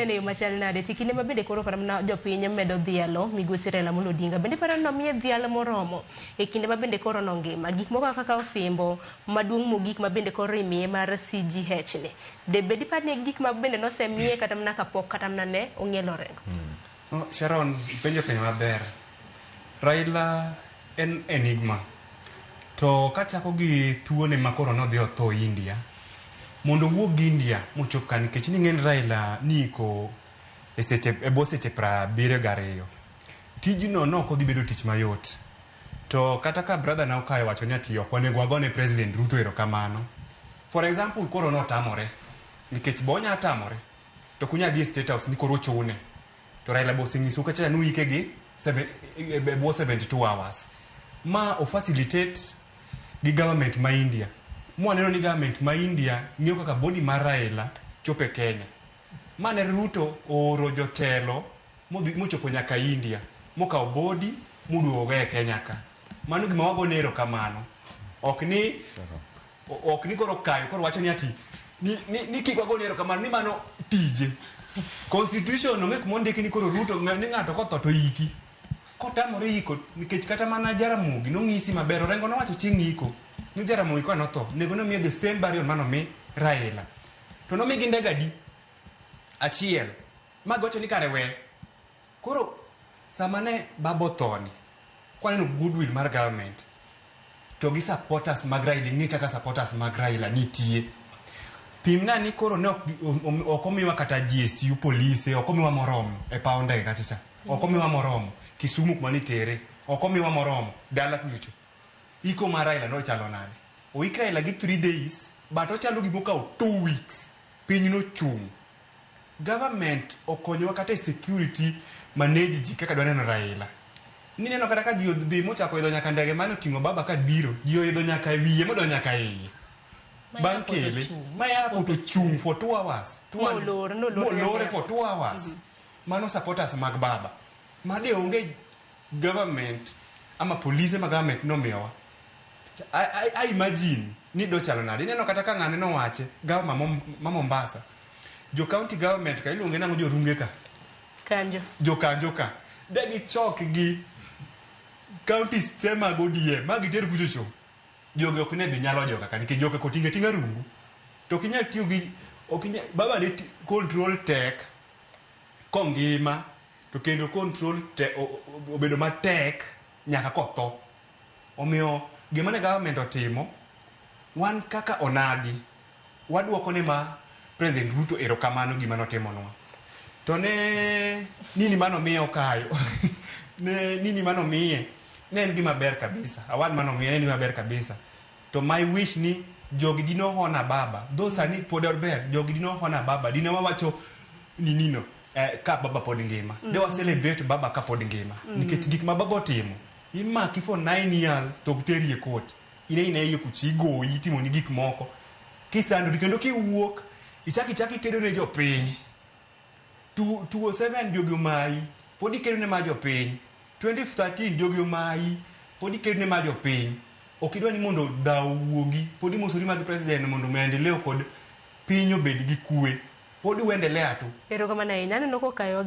ineno e yo machal nade? To kinde ma bende koro kata mana jopiny medo dhialo migosi Raila Amolo Odinga, bende iparo ni nomiye dhial moromo e kinde ma bende koro nongima? Gik moko kaka osimbo maduong' mogik ma bende koro imiye mar CGH ni, de bed ipar ni gik ma bende nosemiye kata mana kapok kata mana ne ong'ielo orengo? Oh, Sharon, ipenjo penjo maber. Raila en enigma. To kachako gi tuone ma koro nodhi otho India, mondo owuog India mochop ka nikech ning'e ni Raila niiko e seche e bwo seche 72. Tijno ne ok odhi bedo tich mayot. To kata ka brother na Okayo wacho ni ati ok onego wagone President Ruto erokamano. For example koro notamore nikech be onya tamore to ok unyal dhi e State House ni koro uchune. To Raila be osenyisou kacha ni uike gi e bwo 72 hours. Ma o facilitate gi government ma India. Mwaneno ni government ma India ng'iyo kaka body mar Raila chopo e Kenya. Ma ne Ruto ooro jotelo modhi mochopo nyaka India mokawo body moduogo go e Kenya ka. Mano gima wagone erokamano. Ok ni ok ni koro kayo koro wacho ni ati ni, ni, ni kik wagone erokamano ni mano tije. Constitution onge kuma ondiki ni koro Ruto ni ng'ato kotho to iki. Kotamore iko nikech kata mana Jaramogi nong'isi maber Orengo nowacho chieng' iko ni Jaramogi ka notho nego nomiye the same burial manomiyo Raila. To nomigi ndege adi? Achiel. Ma giwacho ni kare we. Koro sama ne baba othoni, kwaneno goodwill mar government to gi supporters mag Raila, ing'e kaka supporters mag Raila nitie. Pimna ni koro ne ok omiwa kata GSU polise, ok omiwa moromo e paw ndege kacha cha. Ok omiwa moromo Kisumu kuma nitere, ok omiwa moromo dala kuchocho. Iko mar Raila nochalo nade? Oik Raila gi 3 days but ochalo gima okawo 2 weeks. Piny nochung'. Government okonyowa kata e security manage ji kaka dwa neno Raila. Nineno kata ka ji odhi mochako idho nyaka ndege mane oting'o baba ka biro, ji oidho nyaka e wiye modonjo nyaka e iye. Bang' kele, ma airport ochung' for 2 hours. Molor, nolor Molore for 2 hours. Mano supporters mag baba. Made onge government ama polise ma government nomiyowa. I imagine ni dochalo nade. Ineno kata ka ng'ane nowache, governor ma Mombasa. Jo county government ka iluonge nang'o jorunge ka? Kanjo. Jo kanjo ka. De gichok gi counties te mag ODM ma giter kuchocho. Jogi ok ne dhi nyalo joka ka nikech joka koting'o ating'a rungu. To ok inyal tiyo gi ok inyal baba ne control tek kongima to kendo control te, obedo matek nyaka kotho. Omiyo gima ne government otimo, wan kaka onagi, waduoko ne ma President Ruto erokamano gima notimonwa. To ne nini manomiye Okayo, ne nini manomiye, ne en gima ber kabisa. Award manomiye ne en gima ber kabisa. To my wish ni jogi dino hona baba, though sani pod ober, jogi dino hona baba, dine wawacho ninino ka baba pod ngima. De wa celebrate baba ka pod ngima. Nikech gik ma baba otimo, imaki for 9 years to ok teri e court. In ina iye kuchi igoyi, itimoni gik moko. Kisandori kendo kiwuok, ichak ichak ikedo ne jopiny. 2007 jogi omayi, pod ikedo ne ma jopiny. 2013 jogi omayi, pod ikedo ne ma jopiny. Ok idwa ni mondo dhawo owuogi, pod imosori mag president mondo maendeleo kod piny obed gi kwe. Pod uendelea tu. Erokamano ahinya. Aneno kokayo.